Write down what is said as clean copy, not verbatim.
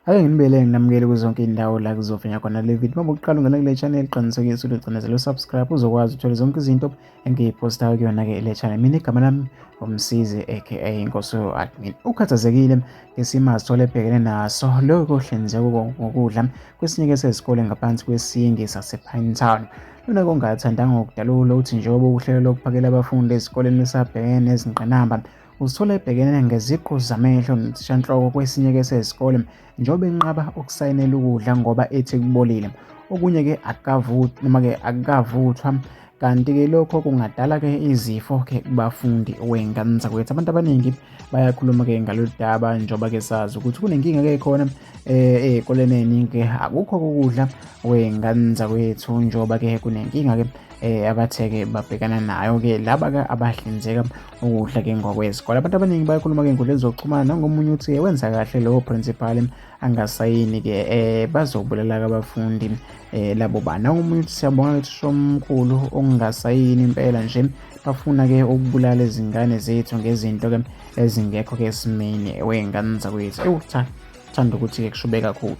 Ake nginibele nginamukele kuzonke iy'ndawo la kuzofinya khona le video. Uma uqala ungena kule channel qinisekisa ukuthi ucinezele usubscribe uzokwazi ukuthola zonke izinto engiyiphostayo kuyona-ke le channel. Mina igama lami uMsizi aka Inkosi admin. Ukhathazekile ngesimo azithola ebhekene naso lokho kuhlinzeka ngokudla kwesinye-ke sezikole ngaphansi kwesiyingi sasePinetown. Lona kongathandanga ngokudalula uthi njengoba uhlelo lokuphakela abafundi ezikoleni lusabhekene nezingqinamba uzithola ebhekene ngeziqu zamehlo nothishanhloko kwesinye-ke sezikole njengoba enqaba ukusayinela ukudla ngoba ethi kubolile. Okunye-ke akukavuthwa noma-ke akukavuthwa kanti-ke lokho kungadala-ke izifo-ke kubafundi wey'ngane zakwethu. Abantu abaningi bayakhuluma-ke ngalolu daba njengoba-ke sazi ukuthi kunenkinga-ke khona ey'koleni ey'ningi akukho ukudla wey'ngane zakwethu njengoba-ke kunenkinga-ke abathe-ke babhekana nayo-ke laba-ke abahlinzeka ukudla-ke ngokwezikole. Abantu abaningi bayakhuluma-ke ey'nkundleni zokuxhumana nangomunye uthi wenza kahle lowo principal angasayini-ke bazobulala-ke abafundi labo bani. Nangomunye uthi siyabonga-ke thisha omkhulu ongasayini impela nje bafuna-ke ukubulala izingane zethu ngezinto-ke ezingekho-ke esimeni wey'ngane zakwethu. Ewu cha, thanda ukuthi-ke kushube kakhulu.